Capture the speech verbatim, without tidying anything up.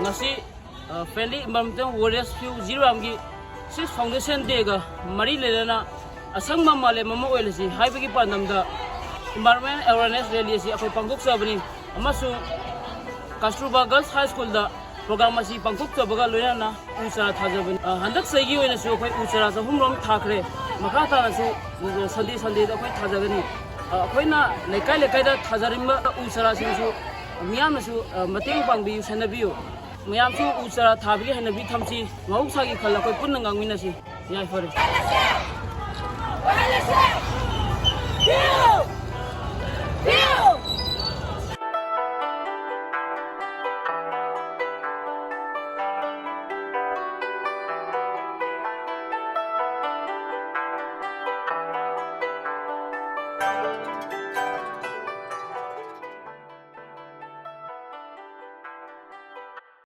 ꯉꯁꯤ Friendly Environmental Warriors Few ꯖꯤꯔꯤꯕꯥꯝꯒꯤ sixth Foundation Dayꯒ ꯃꯔꯤ ꯂꯩꯅꯅ ꯑꯁꯪꯕ ꯃꯥꯂꯦꯝ ꯑꯃ ꯑꯣꯏꯔꯁꯤ ꯍꯥꯏꯕꯒꯤ ꯄꯥꯟꯗꯝꯗ Environment Awareness Rally ꯑꯁꯤ ꯑꯩꯈꯣꯏ ꯄꯥꯡꯊꯣꯛꯆꯕꯅꯤ꯫ ꯑꯃꯁꯨꯡ Kasturba Girls High Schoolꯗ program ꯑꯁꯤ ꯄꯥꯡꯊꯣꯛꯆꯕꯒ ꯂꯣꯏꯅꯅ ꯎ ꯆꯥꯔꯥ ꯊꯥꯖꯕꯅꯤ꯫ ꯑ, ꯍꯟꯗꯛ ꯆꯍꯤꯒꯤ ꯑꯣꯏꯅꯁꯨ ꯑꯩꯈꯣꯏ ꯎ ꯆꯥꯔꯥ ꯆꯍꯨꯝꯔꯣꯝ ꯊꯥꯈ꯭ꯔꯦ꯫ ꯃꯈꯥ ꯇꯥꯅꯁꯨ, ꯑ, Sunday Sundayꯗ ꯑꯩꯈꯣꯏ ꯊꯥꯖꯒꯅꯤ꯫ ꯑ, ꯑꯩꯈꯣꯏꯅ ꯂꯩꯀꯥꯏ ꯂꯩꯀꯥꯏꯗ ꯊꯥꯖꯔꯤꯕ ꯎ ꯆꯥꯔꯥꯁꯤꯡꯁꯨ ꯃꯤꯌꯥꯝꯅꯁꯨ, ꯑ, ꯃꯇꯦꯡ ꯄꯥꯡꯕꯤꯌꯨ, ꯁꯦꯟꯅꯕꯤꯌꯨ꯫ ꯃꯌꯥꯝꯁꯨ ꯎ ꯆꯥꯔꯥ ꯊꯥꯕꯒꯤ ꯍꯩꯅꯕꯤ ꯊꯝꯁꯤ꯫ ꯃꯍꯧꯁꯥꯒꯤ ꯈꯜ ꯑꯩꯈꯣꯏ ꯄꯨꯟꯅ ꯉꯥꯛꯃꯤꯟꯅꯁꯤ꯫ ꯌꯥꯏꯐꯔꯦ꯫